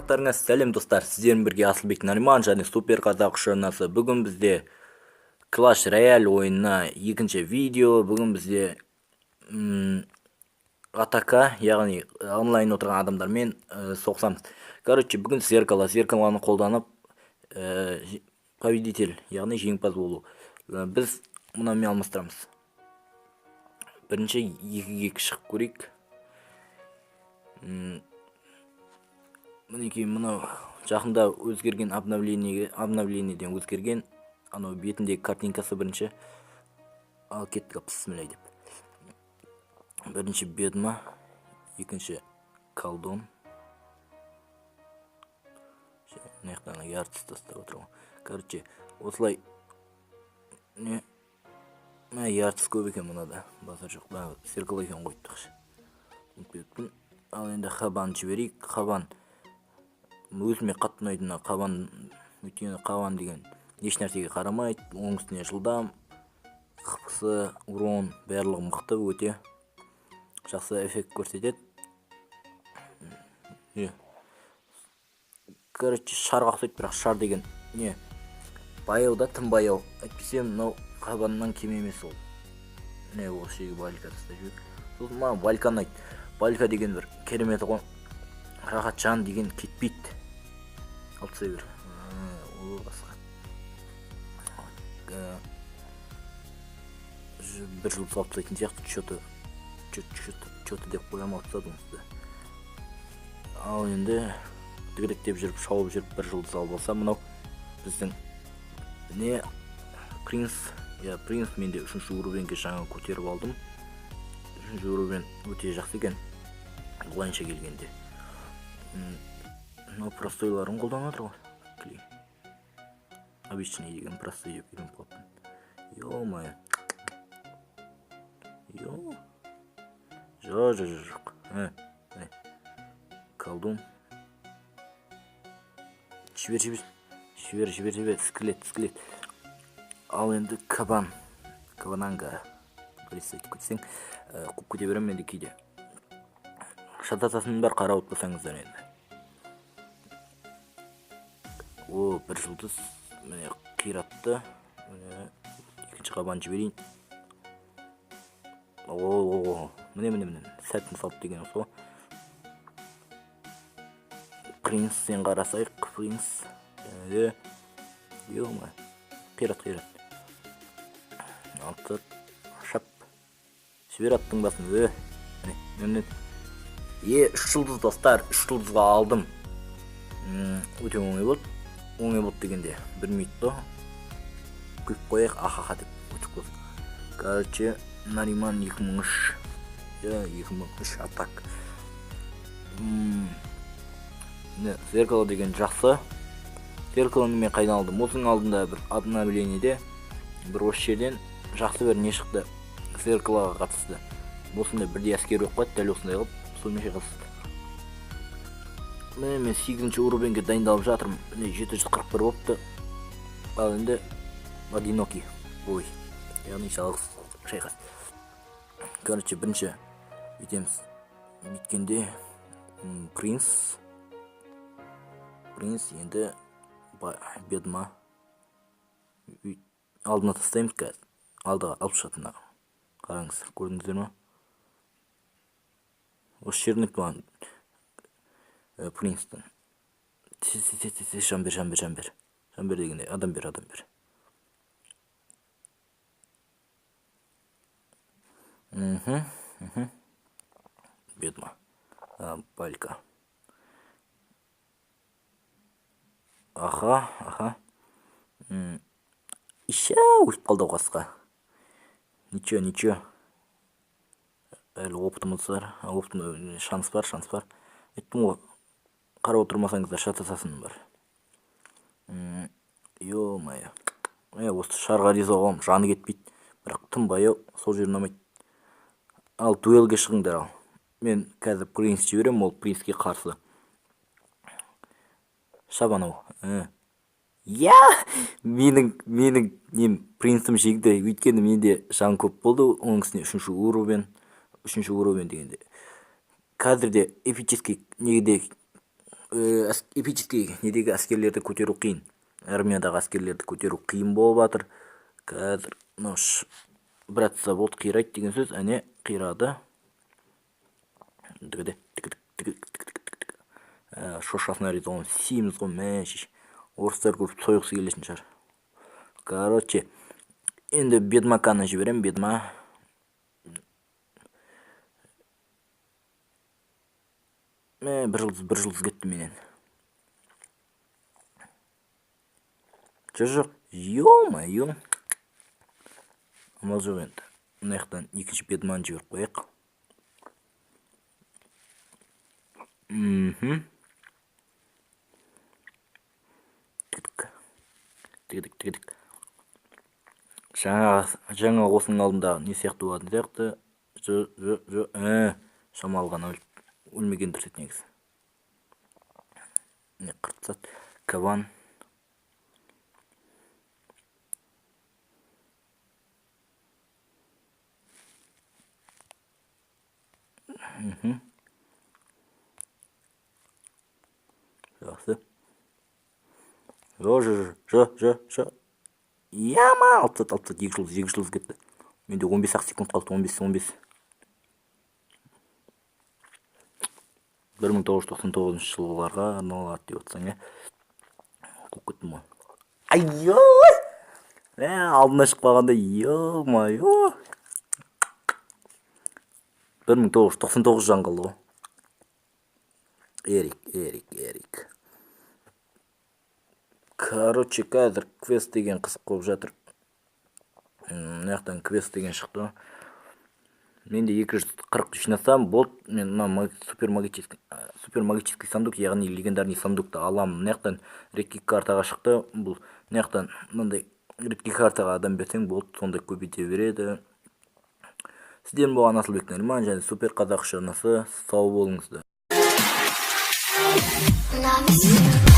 Барлықтарыңа сәлем, достар! Сіздермен бірге Асылбек Нариман және Супер Қазақ арнасы. Бүгін бізде Clash Royale ойынына екінші видео. Бүгін бізде атака, яғни онлайн отырған адамдармен соқсамыз. Короче, бүгін зеркало, зеркаланы қолданып победитель, яғни жеңімпаз болу. Біз мынамен алмастырамыз. Бірінші 2-ге 2 шығып көрейік. Мінекей, мынау жақында өзгерген обновлениеге, обновлениеден өзгерген анау бетіндегі картинкасы бірінші. Ал кеттік, бісміллә деп. Бірінші бедма, екінші колдун. Мына жақтан яртысы тастап отыр ғой. Короче, осылай не мә, яртысы көп екен мынада, базар жоқ. Мына зеркало екен, қойыптықшы, ұмытып кетіппін. Ал енді қабан жіберейік. Қабан өзіме қатты ұнайды мына қабан, өйткені қабан деген еш нәрсеге қарамайды, оның үстіне жылдам, хпсы, урон барлығы мықты, өте жақсы эффект көрсетеді. Не, короче, шарға ұқсайды, бірақ шар деген не баяу да, тым баяу. Әйтпесе мынау қабаннан кем емес ол. Не, осы жерге балика тастап жіберейік. Сосын маған балька ұнайды. Балька деген бір керемет ғой, рахат жан деген кетпейді. Алып тастай бер. Ол басқа. Бір жұлдыз алып тастайтын сияқты, че-то, че-то деп қоямын, алып тастадым осыны. Ал енді дігіректеп жүріп, шауып жүріп бір жұлдыз алып алса, мынау біздің не, принц. Иә, принц. Мен де үшінші уровеньге жаңа көтеріп алдым. Үшінші уровень өте жақсы екен былайынша келгенде. Мынау простойларын қолданып жатыр ғой. Клей. Обычный деген простой деп үйреніп қалыппын. Ё-моё. Ё. Жоқ, жоқ, жоқ, жоқ. Ә, міне. Колдун. Жібер, жібер. Жібер, жібер, жібер. Скелет, скелет. Ал енді кабан. Кабананга. Қалайсыз айтып кетсең, қуып кете беремін енді кейде. Шатасасының бәрі қарап отпасаңыздар енді. О, бір жұлдыз міне қиратты. Міне екінші қабан жіберейін. О, о, о, міне, міне, міне. Сәтін салды деген осы ғой. Принц, сен қарасайық, принц. Ё-моё. Қират, қират. Алты, шап. Жібер аттың басын. Міне, міне, міне. Е, үш жұлдыз, достар, үш жұлдызға алдым. Өте оңай болды. Оңай болды дегенде бір минутта күліп қояйық, ахаха деп өтіп қалсын. Короче, Нариман 2003. Иә, 2003 атак. Не, зеркало деген жақсы. Зеркалоны мен қайдан алдым? Осының алдында бір обновлениеде бір осы жерден жақсы бір не шықты. Зеркалоға қатысты. Осындай бірдей әскер болып қойды, дәл осындай қылып, сонымен шайқасты. Міне, мен сегізінші уровеньге дайындалып жатырмын. Міне, 741 болыпты. Ал енді одинокий бой, яғни жалғыз шайқас. Короче, бірінші бүйтеміз. Бүйткенде, принц, принц енді бедма алдына тастаймыз қазір. Алдыға алып шығады мына. Қараңыздар, көрдіңіздер ме? Осы жерін маған принцтің. Тез, тез, тез, тез, тез, жан бер, жан бер, жан бер. Жан бер дегенде, адам бер, адам бер. Бедма. Балька. Аха, аха. Ища, өліп қалды ау қасқа. Ничего, ничего. Әлі опытымыз бар. Опытым, шанс бар, шанс бар. Айттым ғой, қарап отырмасаңыздар шатасасың бар. Ё-моё. Осы шарға риза боламын, жаны кетпейді. Бірақ тым баяу, сол жері ұнамайды. Ал дуэльге шығыңдар ал. Мен қазір принц жіберемін, ол принцке қарсы. Шап анау. Я! Менің нем принцім жеңді. Өйткені менде жан көп болды. Оның үстіне үшінші уровень. Үшінші уровень дегенде. Қазір де эпический негде Эпический недегі әскерлерді көтеру қиын. Армиядағы әскерлерді көтеру қиын болып жатыр. Қазір мынау бір атса болды, қирайды деген сөз. Әне, қирады. Дігіде, дігідік, дігідік, дігідік, дігідік. Шошқасына рет оған семіз ғой, мә, шеш. Орыстар көріп сойғысы келетін шығар. Короче, енді Бедмаканы жіберем, Бедма. Мә, бір жұлдыз, бір жұлдыз кетті менен. Жоқ, жоқ, ё-моё. Амал жоқ енді. Мына жақтан екінші Бедманы жіберіп қояйық. Тігдік. Тігдік, тігдік. Жаңа осының алдында не сияқты болатын сияқты. Жо, жо, жо, шамалы ғана өлмеген дұрыс еді негізі. Не қырып тастады. Кабан. Жақсы. Жо, жо, жо, жо, жо. Яма, алып тастады, алып тастады. Екі жұлдыз, екі жұлдыз кетті. Менде он бес ақ секунд қалды, он бес, он бес. Бір мың тоғыз жүз тоқсан тоғызыншы жылғыларға арналады деп отырсаң, ә? Қуып кеттім ғой. Ай-ой! Мә, алдына шығып қалғанда, ё-моё! Бір мың тоғыз жүз тоқсан тоғыз жан қалды ғой. Эрик, Эрик, Эрик. Короче, қазір квест деген қызық болып жатыр. Мына жақтан квест деген шықты. Менде екі жүз қырық жинасам болды. Мен мына супер магический сундук, яғни легендарный сундукты аламын. Мына жақтан редкий картаға шықты. Бұл мына жақтан мынандай редкий картаға адам берсең болды, сондай көбейте береді. Сіздермен болған Асылбек Нариман және Супер Қазақша арнасы. Сау болыңыздар. Love is